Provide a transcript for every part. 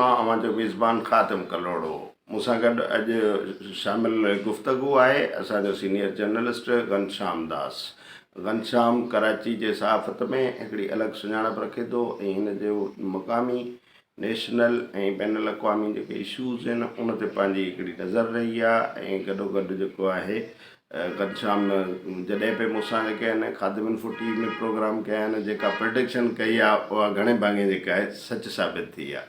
مان اوهان جو ميزبان خادم ڪلهوڙو. مون سان گڏ اڄ شامل گفتگو آهي اسان جو سينيئر جرنلسٽ گهنشام داس. گهنشام ڪراچي جي صحافت ۾ هڪڙي الڳ سڃاڻپ رکي ٿو ۽ هن جو مقامي، نيشنل ۽ بين الاقوامي جيڪي اشوز آهن ان تي پنهنجي هڪڙي نظر رهي آهي ۽ گڏوگڏ جيڪو آهي گهنشام جڏهن به مون سان جيڪي آهن خادم انفو ٽي وي ۾ پروگرام ڪيا آهن جيڪا پرڊڪشن ڪئي آهي اها گهڻي ڀاڱي جيڪا آهي سچ ثابت ٿي آهي.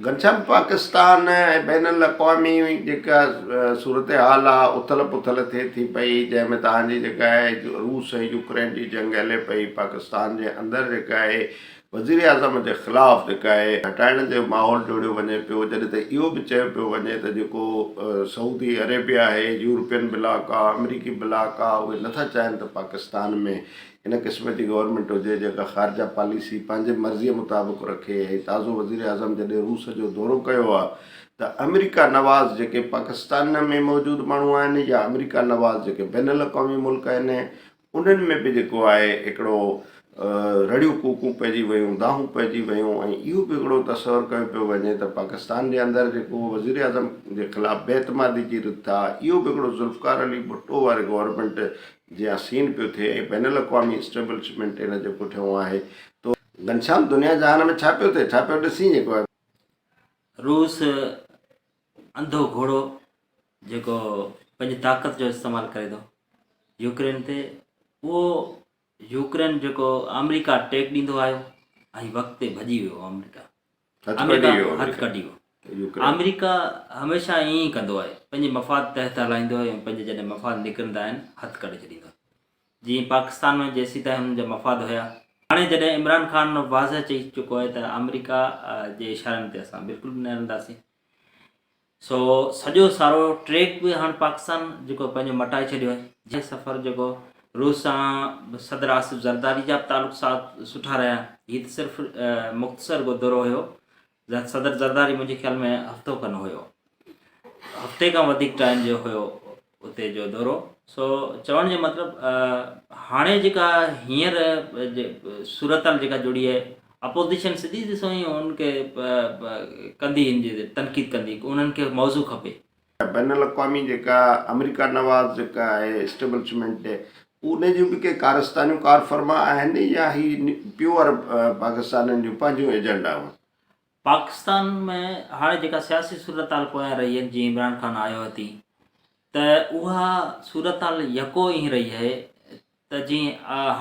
گهنشام پاڪستان ۽ بين الاقوامي جيڪا صورتحال آهي اٿل پٿل ٿئي ٿي پئي جنهن ۾ توهان جي جيڪا آهي روس ۽ يوڪرين جي جنگ هلي پئي پاڪستان جي اندر جيڪا آهي وزيراعظم جي خلاف جيڪا آهي هٽائڻ جو ماحول جوڙيو وڃي پيو جڏهن ته اهو به چيو پيو وڃي ته جيڪو سعودي عريبيا آهي يورپين بلاڪ آ آمريڪي بلاڪ آ اهي نٿا چاهين ته پاڪستان ۾ ان قسم جي گورنمينٽ هجي جيڪا خارجه پاليسي پنهنجي مرضي مطابق رکي ۽ تازو وزيراعظم جڏهن روس جو دورو ڪيو آ ته آمريڪا نواز جيڪي پاڪستان ۾ موجود ماڻهو آهن يا آمريڪا نواز جيڪي بين الاقوامي ملڪ آهن انهن ۾ به جيڪو آهي هڪڙو رڙيون ڪوڪون پئجي ويون، دانهون پئجي ويون ۽ اهو به هڪڙو تصور ڪيو پيو وڃي ته پاڪستان جي اندر جيڪو وزيراعظم جي خلاف بي اعتمادي جي رٿ آهي اهو به هڪڙو ذوالفقار علي ڀٽو واري گورنمينٽ جيان سين پيو ٿئي ۽ بين الاقوامي اسٽيبلشمينٽ ان جي پٺيون آهي تو گهنشام دنيا جهان ۾ ڇا پيو ٿئي ڇا پيو ڏسين جيڪو آهي. روس انڌو گهوڙو جيڪو پنهنجي طاقت جو استعمال ڪري ٿو يوڪرين تي اهو يوڪرين جيڪو آمريڪا ٽيڪ ڏيندو آيو ۽ وقت تي ڀڄي ويو آمريڪا آمريڪا هٿ ڪڍي ويو آمريڪا هميشه ائين ئي ڪندو آهي پنهنجي مفاد تحت هلائيندو آهي ۽ پنهنجي جڏهن مفاد نڪرندا آهن هٿ ڪڍي ڇڏيندو آهي جيئن پاڪستان ۾ جيسيتائين هنن جا مفاد هيا. هاڻي جڏهن عمران خان واضح چئي چڪو آهي ته آمريڪا جي اشارن تي اسان بلڪل به نه هلنداسين سو سڄو سارو ٽريڪ به هاڻ پاڪستان جيڪو پنهنجو مٽائي ڇڏيو آهي. جنهن سفر جيڪو روس سان صدر آصف زرداري جا به تعلق ساٿ سٺا رهيا هي ته صرف مختصر ڪو دورو هيو صدر زرداري منهنجي خيال ۾ هفتو کن هيو هفتي کان وڌيڪ ٽائيم جو هيو اتي جو دورو سو چوڻ جو مطلب هاڻي جيڪا هينئر صورتحال جيڪا جڙي آهي اپوزيشن سڌي ڏسو ائين ان کي ڪندي ان جي تنقيد ڪندي انهن کي موضوع کپي. بين الاقوامي جيڪا آمريڪا نواز جيڪا آهي اسٽيبلشمينٽ ان جون به ڪي ڪارستانيون ڪارفرما آهن يا هي پيور پاڪستانين جون پنهنجون ايجنڊائون؟ پاڪستان ۾ هاڻي جيڪا سياسي صورتحال پويان رهي آهي جيئن عمران خان آيو هتي ته اها صورتحال يڪو ائين رهي آهي ته جيئن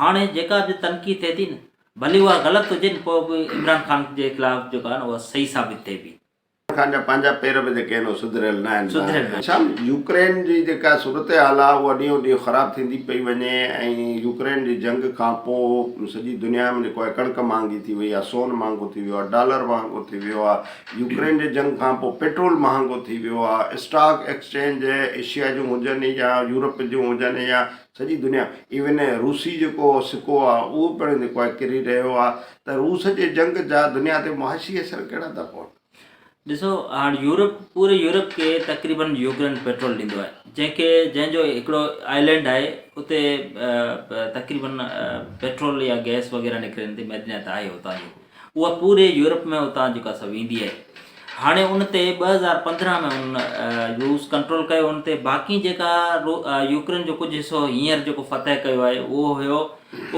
هاڻي جيڪا به تنقيد ٿئي ٿي نه ڀلي اها غلط هجي نه پوء به عمران خان جي خلاف جيڪا آهي نه اها صحيح ثابت ٿئي پئي. خان جا پنهنجا پير به جيڪي آهن اهي سڌريل نه آهن. سڌريل نه آهن. شام يوڪرين جي جيڪا صورتحال آهي اها ڏينهون ڏينهن خراب ٿيندي پئي وڃي ۽ يوڪرين جي جنگ کان پوء سڄي دنيا ۾ جيڪو آهي ڪڻڪ مهانگي ٿي وئي آهي سون مهانگو ٿي ويو آهي ڊالر مهانگو ٿي ويو آهي يوڪرين جي جنگ کان پوء پيٽرول مهانگو ٿي ويو آهي اسٽاڪ ايڪسچينج ايشيا جون هجن يا يورپ جون هجن يا سڄي دنيا ايون روسي جيڪو سڪو آهي اهو پڻ جيڪو آهي ڪري رهيو آهي ته روس جي جنگ جا دنيا تي معاشي اثر ڪهڙا ٿا پون؟ ڏسو هاڻ يورپ پوري يورپ کي تقريبن يوڪرين پيٽرول ڏيندو آهي جنهن کي جنهن جو هڪڙو آئلينڊ آهي اتي تقريبن پيٽرول يا گئس وغيره نڪرن ٿي معدنيات آهي اتان جي اها پوري يورپ ۾ اتان جيڪا سا ويندي آهي هاڻي ان تي 2015 ۾ ان روس ڪنٽرول ڪيو ان تي باقي جيڪا يوڪرين جو ڪجهه حصو هينئر جيڪو فتح ڪيو آهي اهو هيو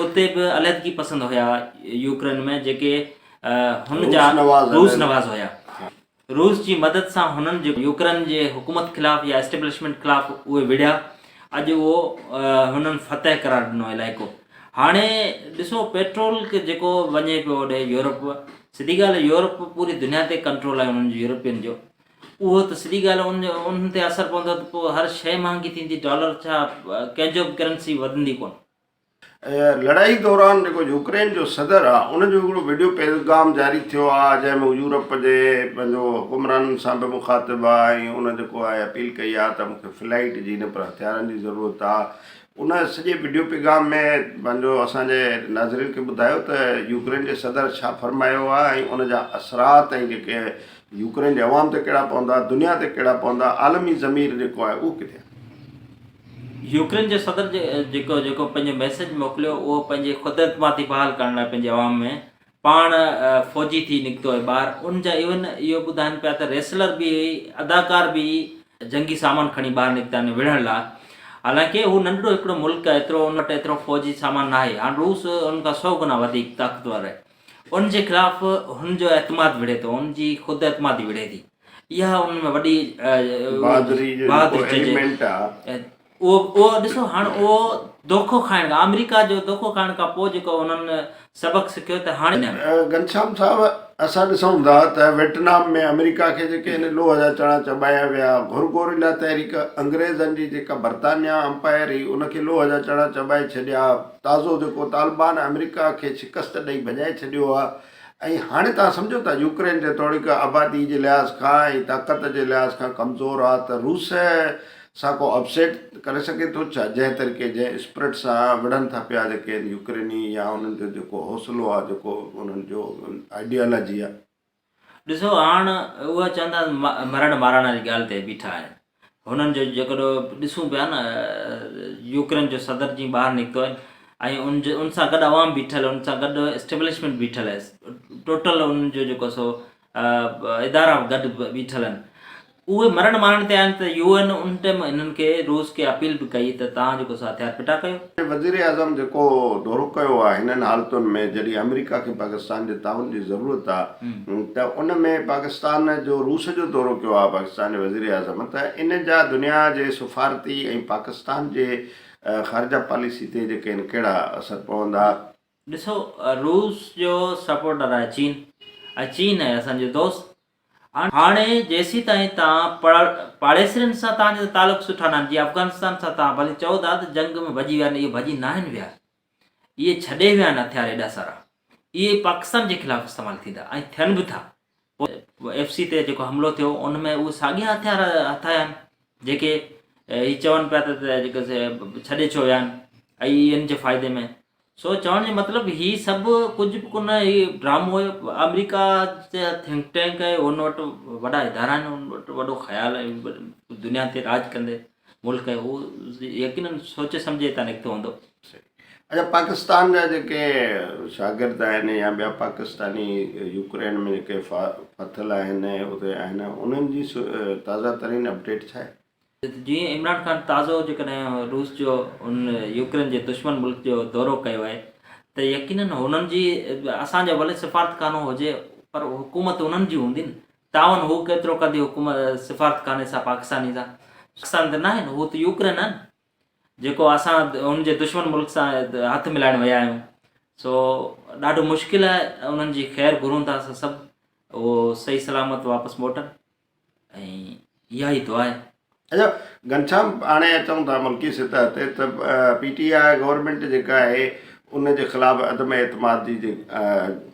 اتي به علحدگي پسند هيا يوڪرين ۾ جيڪي هن جا روس نواز هيا. روس جي مدد سان هنن جيڪو يوڪرين جي حڪومت خلاف يا اسٽيبلشمينٽ خلاف اهي وڙهيا اڄ اهو هنن فتح قرار ڏنو علائقو. هاڻي ڏسو پيٽرول جيڪو وڃي پيو هوڏي يورپ سڌي ڳالهه يورپ پوري دنيا تي ڪنٽرول آهي انهن جو يورپين جو اهو ته سڌي ڳالهه ان جو انهن تي اثر پوندو ته پوء هر شيء مهانگي ٿيندي ڊالر ڇا ڪنهن جو به ڪرنسي وڌندي ڪونه. لڙائي دوران جيڪو يوڪرين جو صدر آ ان جو هڪڙو وڊيو پيغام جاري ٿيو آ جنهن ۾ هو يورپ جي پنهنجو حڪمرانن سان به مخاطب آ ۽ ان جيڪو آهي اپيل ڪئي آ ته مونکي فلائيٽ جي نه پر هٿيارن جي ضرورت آ ان سڄي وڊيو پيغام ۾ پنهنجو اسان جي ناظرين کي ٻڌايو ته يوڪرين جي صدر ڇا فرمايو آ ۽ ان جا اثرات ۽ جيڪي يوڪرين جي عوام تي ڪهڙا پوندا دنيا تي ڪهڙا پوندا عالمي ضمير جيڪو آهي اهو ڪٿي آ. يوڪرين جي صدر جيڪو جيڪو پنهنجو ميسيج موڪليو اهو پنهنجي خود اعتمادي بحال ڪرڻ لاء پنهنجي عوام ۾ پاڻ فوجي ٿي نڪتو آهي ٻاهر ان جا ايون اهو ٻڌائن پيا ته ريسلر به اداڪار به جنگي سامان کڻي ٻاهر نڪتا آهن وڙهڻ لاء حالانڪه هو ننڍڙو هڪڙو ملڪ آهي ايترو ان وٽ ايترو فوجي سامان ناهي هاڻ روس ان کان سو گنا وڌيڪ طاقتور آهي ان جي خلاف هن جو اعتماد وڙهي ٿو ان جي خود اعتمادي وڙهي ٿي اها ان ۾ وڏي بهادري جو جيڪو ايليمينٽ آهي اهو اهو ڏسو هاڻ اهو دوکو کائڻ کان آمريڪا جو دوکو کائڻ کان پوء جيڪو انهن سبق سکيو ته هاڻي. گهنشام صاحب اسان ڏسون ٿا ته ويٽنام ۾ آمريڪا کي جيڪي هن لوهه جا چڻا چٻايا ويا، گهر گوريلا تحريڪ انگريزن جي جيڪا برطانيا امپائر هئي ان کي لوهه جا چڻا چٻائي ڇڏيا، تازو جيڪو طالبان آمريڪا کي شڪست ڏئي ڀڄائي ڇڏيو آهي ۽ هاڻي توهان سمجهو ٿا يوڪرين جيتوڻيڪ آبادي جي لحاظ کان ۽ طاقت جي لحاظ کان ڪمزور آهي ته روس سان ڪو اپ سيٽ ڪري سگهي ٿو ڇا؟ جنهن طريقي جنهن اسپرٽ سان وڙهن ٿا پيا جيڪي آهن يوڪريني يا انهن جو جيڪو حوصلو آهي جيڪو انهن جو آئيڊيالاجي آهي. ڏسو هاڻ اهي چون ٿا مرڻ مارڻ واري ڳالهه تي بيٺا آهن هنن جو جيڪڏو ڏسون پيا نه يوڪرين جو صدر جيئن ٻاهر نڪتو آهي ۽ ان جو ان سان گڏ عوام بيٺل ان سان گڏ اسٽيبلشمينٽ بيٺل آهي ٽوٽل انهن جو جيڪو سو ادارا گڏ بيٺل آهن اهي مرڻ مارڻ تي آهن ته يو اين ان ٽائيم انهن کي روس کي اپيل به ڪئي ته توهان جيڪو سو هٿيار ڦٽا ڪيو. وزيراعظم جيڪو دورو ڪيو آهي هنن حالتن ۾ جڏهن آمريڪا کي پاڪستان جي تعاون جي ضرورت آهي ته ان ۾ پاڪستان جو روس جو دورو ڪيو آهي پاڪستان جي وزيراعظم ته ان جا دنيا جي سفارتي ۽ پاڪستان جي خارجه پاليسي تي جيڪي آهن ڪهڙا اثر پوندا. ڏسو روس جو سپورٽر آهي چين ۽ چين آهي اسان جو دوست هاڻي جيسيتائين توهان پاڙيسرين سان توهان جا تعلق سٺا ناهن جيئن افغانستان سان توهان ڀلي چئو ٿا ته جنگ ۾ ڀڄي ويا آهن اهي ڀڄي ناهن ويا اهي ڇڏي ويا آهن هٿيار ايڏا سارا اهي پاڪستان جي خلاف استعمال ٿيندا ۽ ٿين به ٿا پوء ايف سي تي جيڪو حملو ٿيو ان ۾ اهي ساڳيا هٿيار هٿ آيا آهن جيڪي هي چون پيا ته جيڪي ڇڏي ڇو ويا آهن ۽ ان جي فائدي ۾ سو چوڻ جو مطلب هي سڀ ڪجهه به ڪونه هي ڊرامو هيو آمريڪا جا ٿنڪ ٽينڪ آهي ان وٽ وڏا ادارا آهن ان وٽ وڏو خيال آهي دنيا تي راڄ ڪندي ملڪ آهي هو يقينن سوچي سمجهي هتان نڪتو هوندو. اڇا پاڪستان جا جيڪي شاگرد آهن يا ٻيا پاڪستاني يوڪرين ۾ جيڪي ڦاٿل آهن اتي آهن انهن جي تازه ترين اپڊيٽ ڇا آهي؟ جيئن عمران خان تازو جيڪڏهن روس جو ان يوڪرين جي دشمن ملڪ جو دورو ڪيو آهي ته يقينن هنن جي اسان جو ڀلي سفارتخانو هجي پر حڪومت انهن جي هوندي نه تعاون هو ڪيترو ڪندي حڪومت سفارتخاني سان پاڪستاني سان پاڪستان ته ناهن هو ته يوڪرين آهن جيڪو اسان هن جي دشمن ملڪ سان هٿ ملائڻ ويا آهيون سو ڏاڍو مشڪل آهي انهن جي خير گهرون ٿا اسان سڀ اهو صحيح سلامت واپس موٽن ۽ اها ئي دعا آهي. اڇا گهنشام هاڻي اچون ٿا ملڪي سطح تي ته پي ٽي I government جيڪا آهي ان جي خلاف عدم اعتماد جي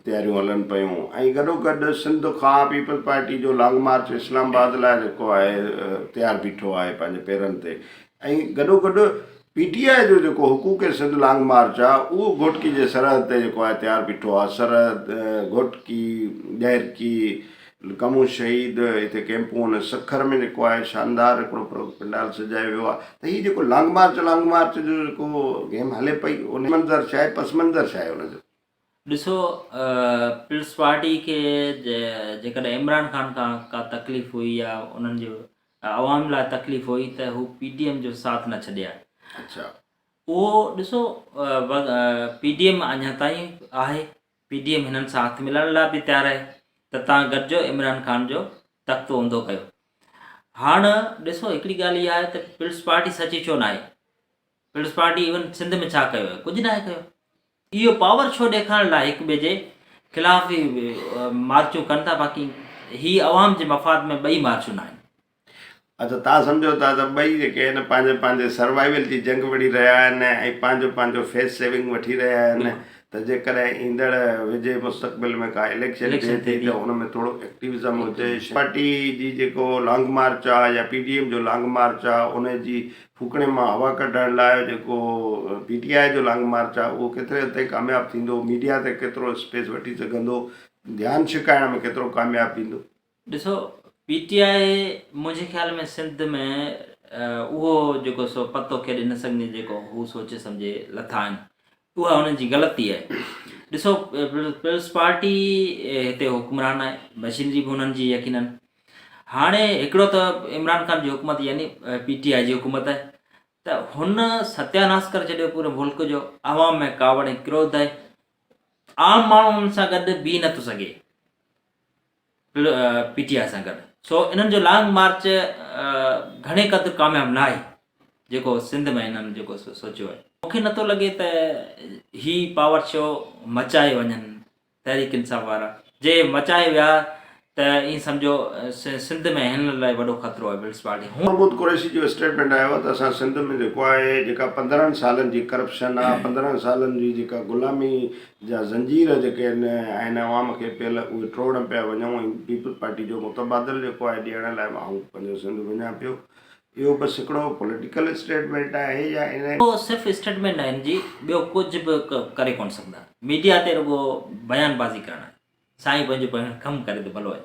تياريون هلن پيون ۽ گڏو گڏ سنڌ کان پيپلز پارٽي جو لانگ مارچ اسلام آباد لاء جيڪو آهي تيار بيٺو آهي پنهنجي پيرن تي ۽ گڏو گڏ پي ٽي آء جو جيڪو حقوق سنڌ لانگ مارچ آهي اهو گهوٽڪي جي سرحد تي جيڪو آهي تيار بيٺو آهي سرحد گهوٽڪي ڏهرڪي ڪمون شهيد هتي ڪيمپون آهن سکر ۾ جيڪو آهي شاندار هڪڙو پنڊال سجايو ويو آهي ته هي جيڪو لانگ مارچ لانگ مارچ جو جيڪو گيم هلي پئي ان منظر ڇا آهي پس منظر ڇا آهي ان جو؟ ڏسو پيپلز پارٽي کي جيڪڏهن عمران خان کان ڪا تڪليف هئي يا انهن جي عوام لاء تڪليف هئي ته هو پي ڊي ايم جو ساٿ نه ڇڏي ها. اڇا. اهو ڏسو پي ڊي ايم اڃا تائين آهي پي ڊي ايم هنن سان هٿ ملائڻ لاء به تيار آهي ته تان گڏجو عمران خان جو تختو اونڌو ڪيو. هاڻ ڏسو هڪڙي ڳالهه اها آهي ته پيپلز پارٽي سچي ڇو ناهي؟ پيپلز پارٽي ايون سنڌ ۾ ڇا ڪيو آهي؟ ڪجهه ناهي ڪيو. اهو پاور شو ڏيکارڻ لاء هڪ ٻئي جي خلاف ئي مارچون ڪن ٿا باقي هي عوام جي مفاد ۾ ٻئي مارچون ناهن. اڇا توهان سمجهو ٿا ته ٻئي جيڪي آهن پنهنجي پنهنجي سروائيول جي جنگ وڙهي رهيا آهن ۽ پنهنجو پنهنجو فيس سيونگ وٺي رهيا آهن ته جيڪڏهن ايندڙ ويجهي مستقبل ۾ ڪا اليڪشن ٿئي ٿي ته ان ۾ ٿورو ايڪٽيوزم هجي پارٽي جي جيڪو لانگ مارچ آهي يا پي ڊي ايم جو لانگ مارچ آهي ان جي ڦوڪڻي مان هوا ڪڍڻ لاء جيڪو پي ٽي آء جو لانگ مارچ آهي اهو ڪيتري حد تائين ڪامياب ٿيندو ميڊيا تي ڪيترو اسپيس وٺي سگهندو ڌيان ڇڪائڻ ۾ ڪيترو ڪامياب ٿيندو. ڏسو پي ٽي آء منهنجي خيال ۾ سنڌ ۾ اهو جيڪو سو پتو کيڏي نه سگهندي جيڪو هو سوچي سمجهي لٿا آهن اها انهن جي غلطي آهي. ڏسو پيپلز پارٽي هتي حڪمران آهي، مشينري به انهن جي يقينن. هاڻي هڪڙو ته عمران خان جي حڪومت يعني پي ٽي آء جي حڪومت آهي ته هن ستياناس ڪري ڇڏيو پوري ملڪ جو، عوام ۾ ڪاوڙ ۽ ڪروڌ آهي، عام ماڻهو ان سان گڏ بيهي نٿو سگهي پي ٽي آء سان گڏ، سو انهن جو لانگ مارچ گهڻي قدر ڪامياب نه آهي جيڪو سنڌ ۾ انهن جيڪو سوچيو آهي. مون کي نٿو لڳي ته هي پاور شو مچائي وڃن تحريڪ انصاف وارا، جي مچائي ويا ته ائين سمجهو سنڌ ۾ هنن لاء وڏو خطرو آهي پيپلز پارٽي هون. محمود قريشي جو اسٽيٽمينٽ آيو آهي ته اسان سنڌ ۾ جيڪو آهي جيڪا 15 سالن جي ڪرپشن آهي 15 سالن جي جيڪا غلامي جا زنجير جيڪي آهن عوام کي پيل اهي ٽوڙڻ پيا وڃون ۽ پيپلز پارٽي جو متبادل جيڪو آهي ڏيڻ لاء آئون پنهنجو سنڌ وڃان پيو اهو بس هڪڙو پوليٽيڪل اسٽيٽمينٽ آهي يا ان. اهو صرف اسٽيٽمينٽ آهي هن جي ٻيو ڪجهه به ڪري ڪونه سگهندا ميڊيا تي رڳو بيان بازي ڪرڻ آهي سائين پنهنجو پنهنجو ڪم ڪري ته ڀلو آهي.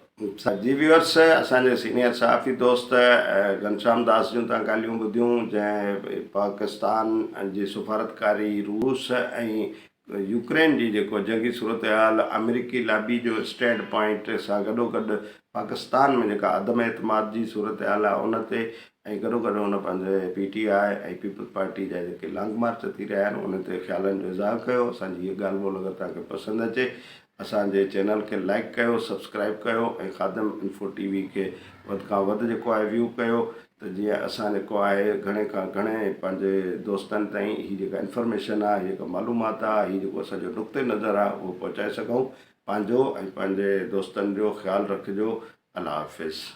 جي ويورس اسان جي سينيئر صحافي دوست گهنشام داس جون تان ڳالهيون ٻڌيون جنهن پاڪستان جي سفارتڪاري روس ۽ يوڪرين جي جيڪو جنگي صورتحال، آمريڪي لابي جو اسٽينڊ پوائنٽ سان گڏوگڏ پاڪستان ۾ جيڪا عدم اعتماد جي صورتحال آهي ان تي ۽ گڏوگڏ هن پنهنجي P T I ۽ peoples party جا جيڪي لانگ مارچ ٿي رهيا آهن ان تي خيالن جو اظهار ڪيو. اسان جي هيء ڳالهه ٻولهه اگر توهان کي پسند اچي اسان جي چينل کي لائيڪ ڪيو سبسڪرائيب ڪيو ۽ خادم انفو ٽي وي کي وڌ کان وڌ جيڪو آهي ويو ڪيو ته جيئن اسان جيڪو آهي گهڻي کان گهڻي پنهنجي دوستن تائين هي جيڪا انفارميشن آهي هي جيڪا معلومات آهي هي جيڪو اسان جو نقطه نظر آهي اهو پهچائي سگهون پنهنجو ۽ پنهنجي دوستن جو خيال رکجو الله حافظ.